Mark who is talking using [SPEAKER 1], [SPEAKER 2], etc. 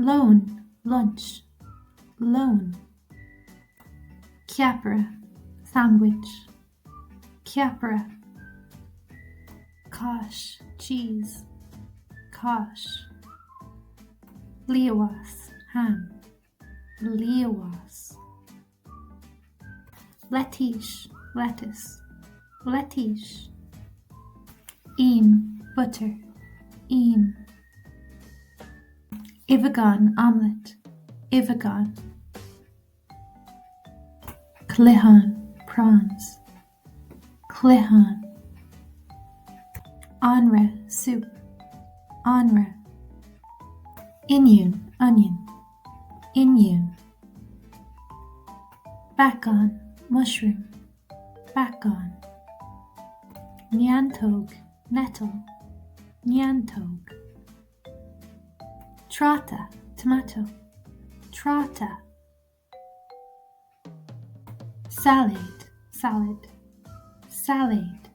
[SPEAKER 1] Lón, lunch, lón. Ceapaire, sandwich, ceapaire. Cáis, cheese, cáis. Liamhás, ham, liamhás. Leitís, lettuce, leitís. Im, butter, im. Uibheagán, omelette, uibheagán. Cloicheán, prawns, cloicheán. Anraith, soup, anraith. Oinniún, onion, oinniún. Beacán, mushroom, beacán. Neantóg, nettle, neantóg. Tráta, tomato, tráta. Sailéad, salad, sailéad.